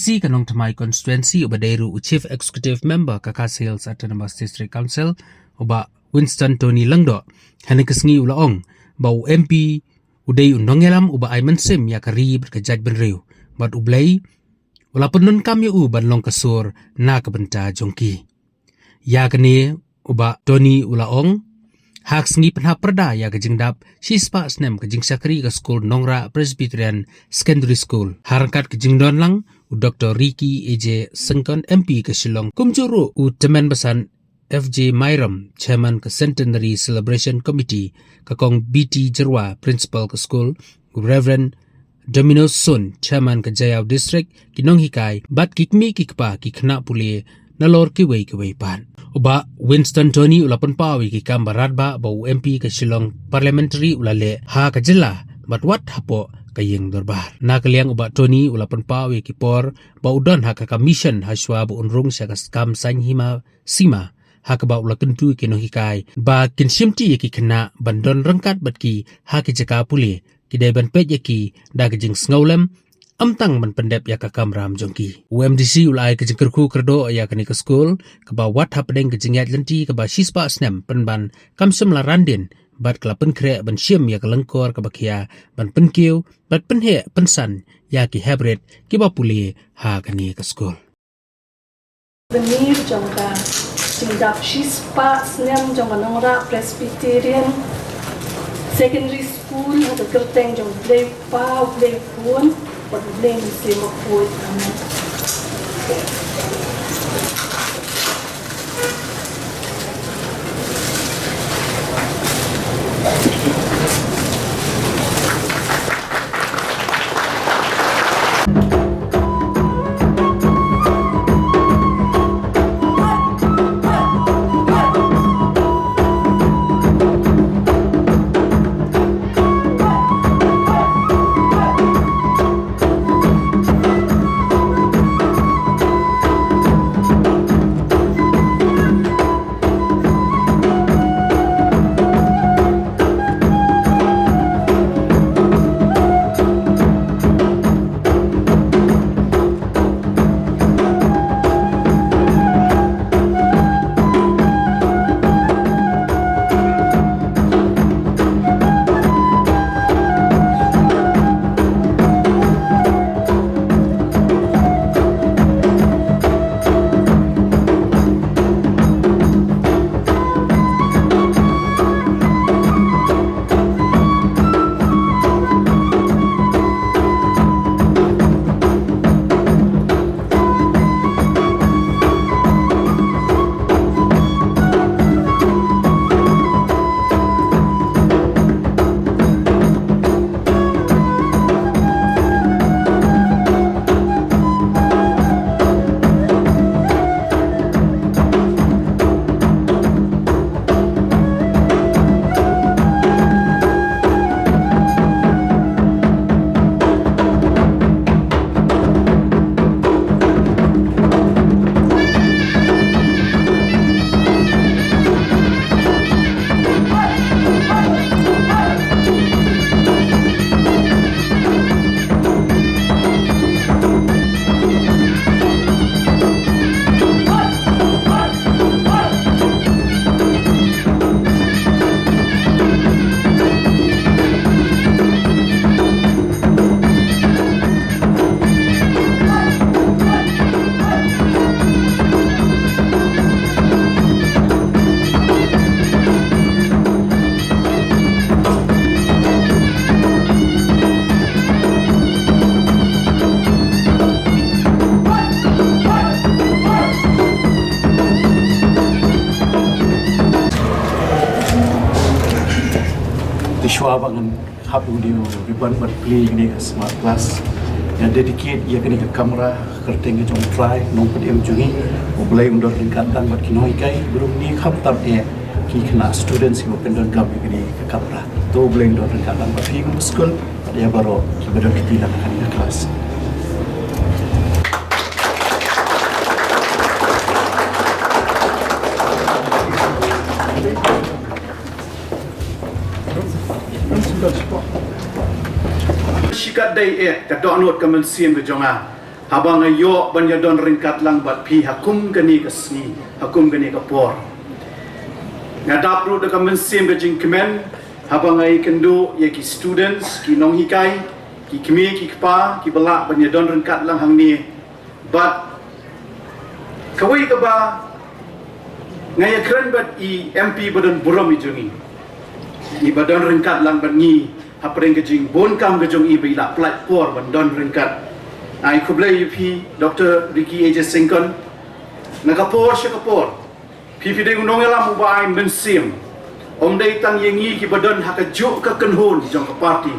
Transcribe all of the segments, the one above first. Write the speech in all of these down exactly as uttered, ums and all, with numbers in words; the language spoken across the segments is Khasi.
C ka Nongthymmai constituency uba dei ruh u Chief Executive Member ka Khasi Hills Autonomous District Council, u Bah Winston Tony Lyngdoh, ha kane ka sngi u la ong ba u M P u dei u nongïalam uba ai mynsiem ïa ka ri bad ka jaitbynriew, bad U Blei u la pyndonkam ïa u ban long ka sur na ka bynta jong ki. Ïa kane u Bah Tony u la ong, ha ka sngi pynhap pyrda ïa ka jingdap shispah snem ka jingshakri ka skul Nongrah Presbyterian Secondary School, ha ryngkat ka jingdon lang u Doctor Ricky A J Syngkon, M P ka Shillong, kumjuh ruh u Tymmen Basan F J Myram, Chairman ka Centenary Celebration Committee, ka Kong B T Jyrwa, Principal ka skul, u Reverend Domino Sun, Chairman ka Jaïaw District, ki nonghikai bad ki kmie ki kpa, ki khynnah pule nalor kiwei kiwei pat. U Bah Winston Tony u la pynpaw ïa ki kam ba radbah ba u M P ka Shillong Parliamentary u la leh ha ka jylla bad wat hapoh ka ïing dorbar. Na ka liang u Bah Tony u la pynpaw ïa ki por ba u don ha ka commission hashwa ba un rung sha ka kam saiñ hima sima, ha kaba u la kyntu ïa ki nonghikai ba kin shimti ïa ki khynnah ban don ryngkat bad ki ha ki jaka pule, ki dei ban peit ïa ki da ka jingsngewlem, ym tang ban pyndep ïa ka kamram jong ki. U M D C u la ai ka jingkyrkhu kyrdoh ïa kane ka skul, kaba wat hapdeng ka jingïaid lynti kaba shispah snem pynban kam shym la ran dien, bad ka la pynkhreh ban shim ïa ka lyngkor kaba khia ban pynkiew bad pynheh pynsan ïa ki heprit kiba pule ha kane ka skul. Mynta jong ka jingdap shispah snem jong ka Nongrah Presbyterian Secondary School ha ka kyrteng jong U Blei Kpa, U Blei Khun bad U Blei Mynsiem Bakhuid. Amen. Te shuwa ba ngan hap ïa u ribbon ban plie ïa kane ka smart glass, ngan dedicate ïa kane ka kamra ha ka kyrteng ka jong U Trai, Nongpynim jong ngi. U Blei un don ryngkat lang bad ki nonghikai, briew ngi khamtam eh ki khynnah students kiba pyndonkam ïa kane ka kamra. To U Blei un don ryngkat lang bad phi kum skul, bad ïa baroh kiba don kti lang ha kane ka klas. Shi katdei eh ka dohnud ka mynsiem ka jong nga. haba nga ïoh ban ïadon ryngkat lang bad phi ha kum kane ka sngi, ha kum kane ka por. Nga dap ruh da ka mynsiem ka jingkmen haba nga ïakynduh ïa ki students, ki nonghikai, ki kmie ki kpa kiba lah ban ïadon ryngkat lang hangne. Bad kawei kaba nga ïakren bad i M P ba don burom i jong ngi, iba don ryngkat lang bad ngi hapdeng ka jingbun kam ka jong i ba i la pynlait por ban don ryngkat. Ai khublei ïa phi Doctor Ricky A J Syngkon. Na ka por sha ka por phi phi dei u nongïalam uba ai mynsiem. Ym dei tang ïa ngi kiba don ha kajuh ka kynhun jong ka party,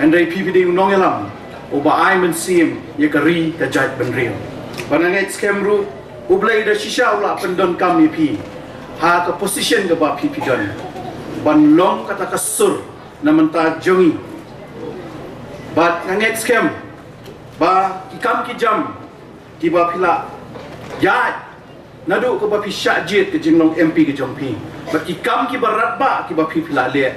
hynrei phi phi dei u nongïalam uba ai mynsiem ïa ka ri ka jaitbynriew. Bad nga ngeit skhem ruh U Blei da shisha u la pyndonkam ïa phi ha ka position kaba phi phi don ban long kata ka sur na mynta jong ngi. Bad nga ngeit skhem ba ki kam ki jam kiba phi la ïaid naduh kaba phi shah jied ka jinglong M P ka jong phi, bad ki kam kiba radbah kiba phi phi la leh,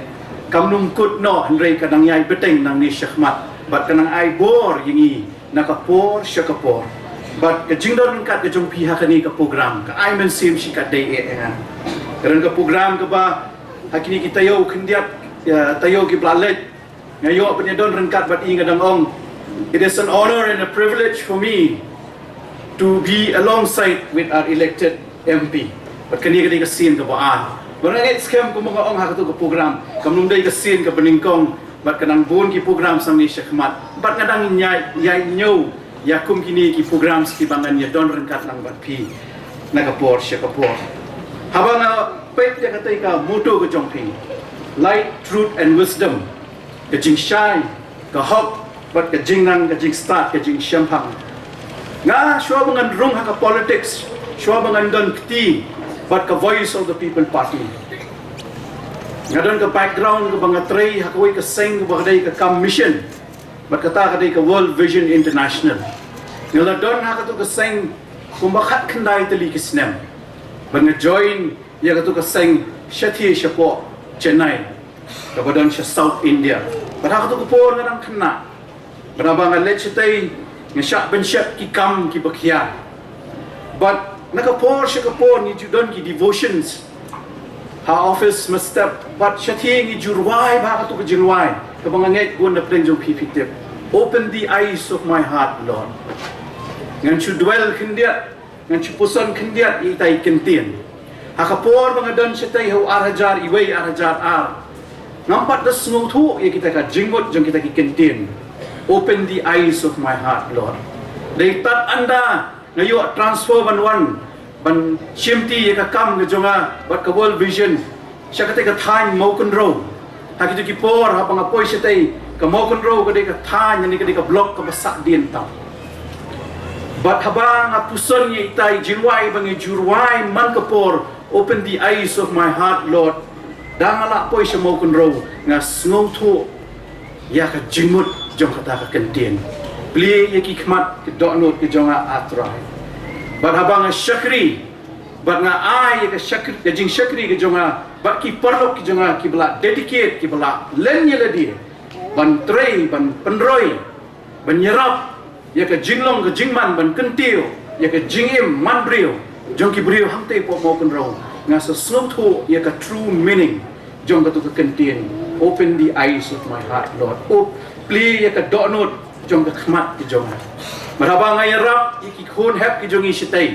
kam num kut noh, hynrei ka dang ïai bteng nangne shakhmat bad ka nang ai bor ïa ngi na ka por sha ka por. Bad ka jingdon ryngkat ka jong phi ha kane ka program ka ai mynsiem shikatdei eh ïa nga. Ka don ka program kaba ha kine ki taïew khyndiat, ïa, taïew kiba la leit, nga ïoh ban ïadon ryngkat bad i, nga dang ong, "It is an honor and a privilege for me to be alongside with our elected M P." Bad kane ka dei ka sien kaba ar. Bad nga ngeit skhem kumba nga ong ha katu ka program, kam num dei ka sien kaba nyngkong, bad ka nang bun ki program sha ngi shakhmat. Bad nga dang ïai, ïai ñiew ïa kum kine ki program kiba ngan ïadon ryngkat lang bad phi na ka por sha ka por. Haba nga peit ïa katei ka motto ka jong phi, "Light, Truth and Wisdom," ka jingshai, ka hok, bad ka jingnang, ka jingstad, ka jingshemphang. Nga shuwa ba ngan rung ha ka politics, shuwa ba ngan don kti bad ka Voice of the People Party, nga don ka background kaba nga trei ha kawei ka seng kaba ka dei ka kam mission, bad kata ka dei ka World Vision International. Nga la don ha katu ka seng kumba khatkhyndai tylli ki snem bad nga join ïa katu ka seng shathie shapoh Chennai, kaba don sha South India. Bad ha katu ka por nga dang khynnah. Bad haba nga leit shatei nga shah pynshep ki kam kiba khia. Bad na ka por sha ka por ngi ju don ki devotions ha office mynstep, bad shathie ngi ju rwai bha katu ka jingrwai kaba nga ngeit bun na pdeng jong phi phi tip, "Open the eyes of my heart, Lord." Ngan shu dwell khyndiat, ngan shu puson khyndiat ïa itai i kyntien. Ha ka por ba nga don shatei ha u ar hajar iwei, ar hajar ar, ngam pat da sngewthuh ïa kita ka jingmut jong kita ki kyntien, "Open the eyes of my heart, Lord." Dei tad ynda nga ïoh transfer ban wan ban shimti ïa ka kam ka jong nga bad ka World Vision sha katei ka thaiñ Mawkynrew. Ha kito ki por haba nga poi shatei, ka Mawkynrew ka dei ka thaiñ, ne ka dei ka block kaba sahdien tam. Bad haba nga puson ïa itai i jingrwai ba ngi ju rwai man ka por, "Open the eyes of my heart, Lord," da nga lah poi sha Mawkynrew, nga sngewthuh ïa ka jingmut jong kata ka kyntien. Plie ïa ki khmat, ki dohnud ki jong nga, A Trai. Bad haba nga shakri, bad nga ai ïa ka shakri, ka jingshakri ki jong nga bad ki paralok ki jong nga kiba la dedicate, kiba la len ïa lade ban trei, ban pynroi, ban ïarap ïa ka jinglong ka jingman, ban kyntiew ïa ka jingim manbriew jong ki briew hangtei hapoh Mawkynrew, nga sa sngewthuh ïa ka true meaning jong katu ka kyntien, "Open the eyes of my heart, Lord." Up, plie ïa ka dohnud jong ka khmat ki jong nga. Bad haba nga ïarap ïa ki khun hep ki jong ngi shatei,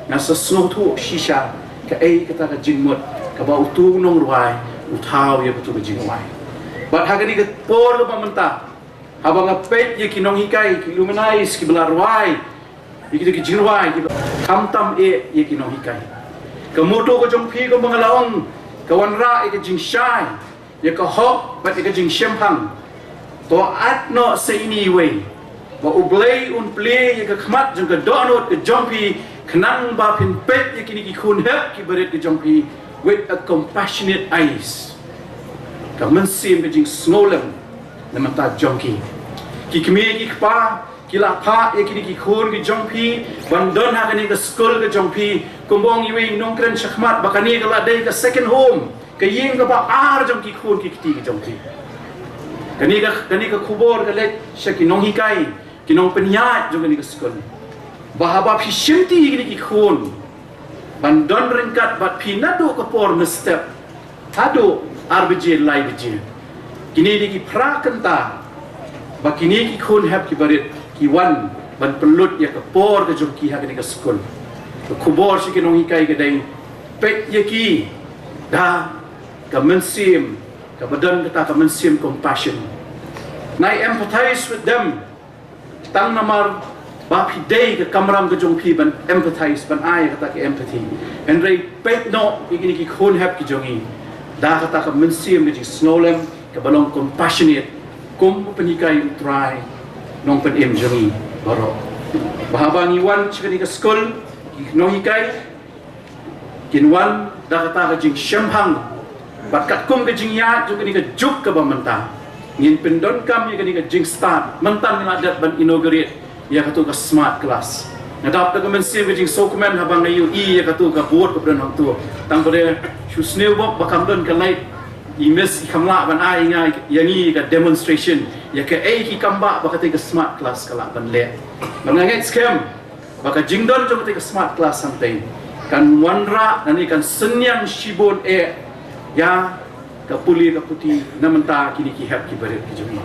nga sa sngewthuh shisha kaei kata ka jingmut kaba utu u nongrwai u thaw ïa katu ka jingrwai. Bad ha kane ka por kaba mynta, haba nga peit ïa ki nonghikai, ki luminaries kiba la rwai ïa kita ki jingrwai, kiba khamtam eh ïa ki nonghikai. Ka motto ka jong phi kumba nga la ong, ka wanrah ïa ka jingshai, ïa ka hok bad ïa ka jingshemphang. To ait noh sa ine iwei ba U Blei un plie ïa ka khmat jong ka dohnud ka jong phi, khnang ba phin peit ïa kine ki khun hep kiba rit ki jong phi with a compassionate eyes. Ka mynsiem ka jingsngewlem na mynta jong ki. Ki kmie ki kpa ki la phah ïa kine ki khun ki jong phi ban don ha kane ka skul ka jong phi. Kumba ong iwei i nongkren shakhmat ba kane ka la dei ka second home, ka ïing kaba ar jong ki khun ki kti ki jong phi. Kane ka, kane ka khubor ka leit sha ki nonghikai, ki nongpynïaid jong kane ka skul, ba haba phi shimti ïa kine ki khun ban don ryngkat bad phi naduh ka por mynstep haduh ar baje lai baje, kine dei ki phra kynta ba kine ki khun hep ki barit ki wan ban pynlut ïa ka por ka jong ki ha kane ka skul. Ka khubor sha ki nonghikai ka dei, peit ïa ki da ka mynsiem kaba don kata ka mynsiem compassion. Nai empathize with them. Tang namar ba phi dei ka kamram ka jong phi ban empathize, ban ai kata ka empathy. Hynrei peit noh ïa kine ki khun hep ki jong i da kata ka mynsiem ka jingsngewlem kaba long compassionate, kum ba pynhikai u Trai nongpynim jong i baroh. Ba haba ngi wan sha kane ka skul, ki nonghikai kin wan da kata ka jingshemphang bad katkum ka jingïaid jong kane ka juk kaba mynta, ngin pyndonkam ïa kane ka jingstad mynta ngi la dep ban inaugurate ïa katu ka smart class. Nga dap da ka mynsiem ka jingsngewkmen haba nga ïohi ïa katu ka board kaba don hangtu. Tang ba dei shu sniew bok ba kam don ka light, i miss i kham lah ban ai nga ïa ngi ka demonstration ïa kaei ki kam ba ba kata ka smart class ka lah ban leh. Bad nga ngeit skhem ba ka jingdon jong kata ka smart class hangtei kan wanrah lane kan synñiang shibun eh ïa ka pule ka puthi na mynta kine ki hep ki barit ki jong i.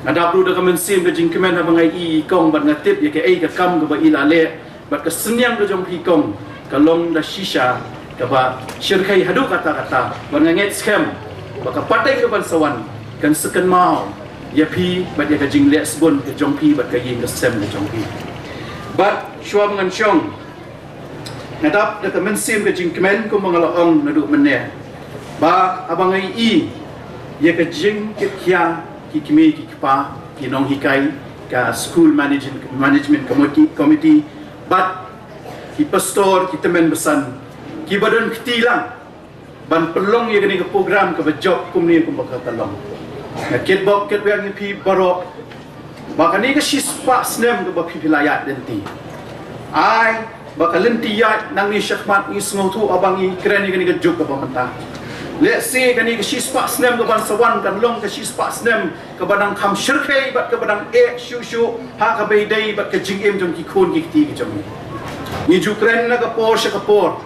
Nga dap ruh da ka mynsiem ka jingkmen haba nga i kong bad nga tip ïa kaei ka kam kaba i la leh bad ka synñiang ka jong phi kong ka long da shisha kaba shyrkhei haduh katta katta. Bad nga ngeit skhem ba ka pateng kaban sa wan kan sa kynmaw ïa phi bad ïa ka jingleh sbun ka jong phi bad ka ïing ka sem ka jong phi. Bad shuwa ba ngan shong, nga dap da ka mynsiem ka jingkmen kumba nga la ong naduh mynne ba haba nga i ïa ka jingkit khia ki kmie ki kpa, ki nonghikai, ka school management, management committee, committee bad ki pastor, ki tymmen basan kiba don kti lang ban pynlong ïa kane ka program kaba jop kumne kumba ka long. Nga kitbok kitwiang ïa phi baroh ba kane ka shispah snem kaba phi phi la ïaid lynti, ai ba ka lynti ïaid nangne shakhmat ngi sngewthuh haba ngi kren ïa kane ka juk kaba mynta. Let's say kane ka shispah snem kaban sa wan kan long ka shispah snem kaba dang kham shyrkhei bad kaba dang eh shuh shuh ha kaba ïadei bad ka jingim jong ki khun ki kti ki jong ngi. Ngi ju kren na ka por sha ka por.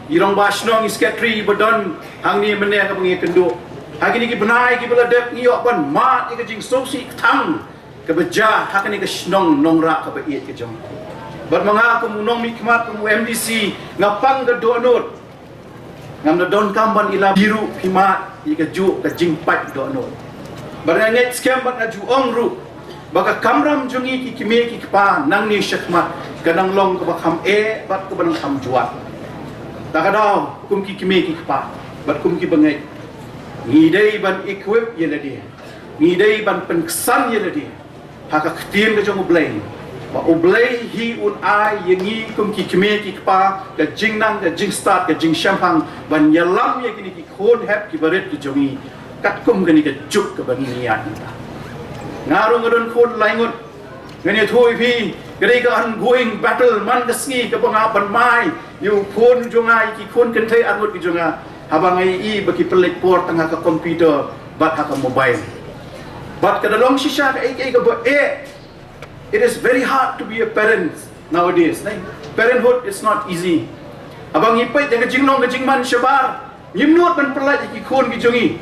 I rangbah shnong, i secretary ba don hangne mynne kaba ngi kynduh, ha kine ki bnai kiba la dep ngi ïoh ban mad ïa ka jingsngewsih kthang kaba jia ha kane ka shnong Nongrah kaba ïeit ka jong. Bad ma nga kum u nongmihkhmat, kum u M D C, nga pang ka dohnud. Ngam da donkam ban ïalap, phi ruh phi mad ïa kajuh ka jingpait dohnud. Bad nga ngeit skhem bad nga ju ong ruh ba ka kamram jong ngi ki kmie ki kpa nangne shakhmat ka nang long kaba kham eh bad kaba nang kham jwat. Ta ka daw kum ki kmie ki kpa bad kum ki bangeit, ngi dei ban equip ïa lade, ngi dei ban pynksan ïa lade ha ka ktien ka jong U Blei, ba U Blei hi un ai ïa ngi kum ki kmie ki kpa ka jingnang, ka jingstad, ka jingshemphang ban ïalam ïa kine ki khun hep ki barit ki jong ngi katkum kane ka juk kaba ngi ïaid mynta. Nga ruh nga don khun lai ngut. Ngan ïathuh ïa phi, ka dei ka ongoing battle man ka sngi kaba nga hap ban mai ïa u khun jong nga, ïa ki khun kynthei ar ngut ki jong nga, haba nga i ba ki pynleit por tang ha ka computer bad ha ka mobile. Bad ka da long shisha kaei kaei kaba eh. It is very hard to be a parent nowadays, ne? Parenthood is not easy. Haba ngi peit ïa ka jinglong ka jingman shabar, ngim nud ban pyllait ïa ki khun ki jong ngi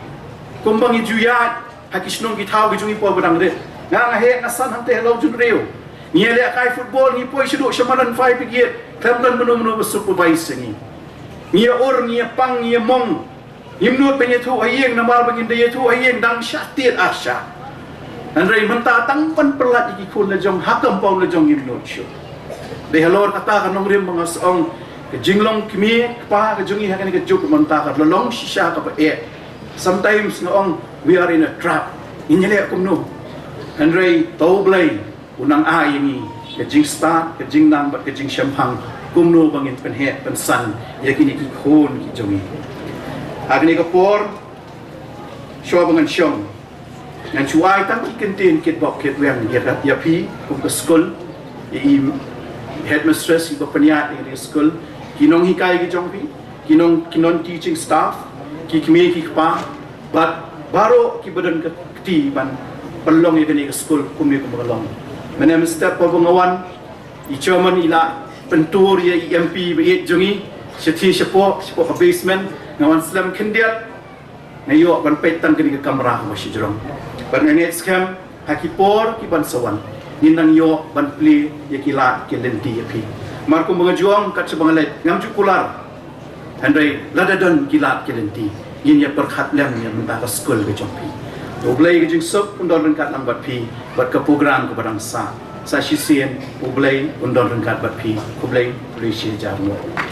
kumba ngi ju ïaid ha ki shnong ki thaw ki jong ngi por ba dang rit. Nga nga heh nga san hangtei ha Lawjynriew, ngi ïalehkai football, ngi poi shaduh sha madan fire brigade, khlem don mano mano ba supervise ïa ngi. Ngi ïa ur, ngi ïa pang, ngi ïa mong. Ngim nud ban ïathuh ha ïing namar ba ngin da ïathuh ha ïing dang shah tied ar shah. Hynrei mynta tang ban pyllait ïa ki khun la jong ha compound la jong ngim nud shuh. Dei halor kata ka nongrim ba nga sa ong, ka jinglong kmie kpa ka jong ngi ha kane ka juk mynta ka la long shisha kaba eh. Sometimes nga ong we are in a trap. Ngin ïaleh kumno? Hynrei to U Blei u nang ai ïa ngi ka jingstad, ka jingnang bad ka jingshemphang kumno ba ngin pynheh pynsan ïa kine ki khun ki jong ngi. Ha kane ka por, shuwa ba ngan shong, ngan shu ai tang ki kyntien kitbok kitwiang ïa ka, ïa phi kum ka skul, ïa i headmistress iba pynïaid ïa ka skul, ki nonghikai ki jong phi, ki nong, ki non teaching staff, ki kmie ki kpa, bad baroh kiba don ka kti ban pynlong ïa kane ka skul kumne kumba ka long. Mynne mynstep ba nga wan, i chairman i la pyntur ïa i M P ba ïeit jong i shathie shapoh, shapoh ka basement. Nga wan slem khyndiat, nga ïoh ban peit tang kane ka kamra kaba shajrong. Bad nga ngeit skhem ha ki por ki ban sa wan, ngin nang ïoh ban plie ïa ki lad ki lynti ïa phi. Mar kumba nga ju ong kat shaba nga leit, ngam ju kular. Hynrei lada don ki lad ki lynti, ngin ïa pyrkhat lem ïa mynta ka skul ka jong phi. U Blei ka jingsuk un don ryngkat lang bad phi, bad ka program kaba dang sah. Sa shisien U Blei un don ryngkat bad phi. Khublei, khublei shihajar nguh.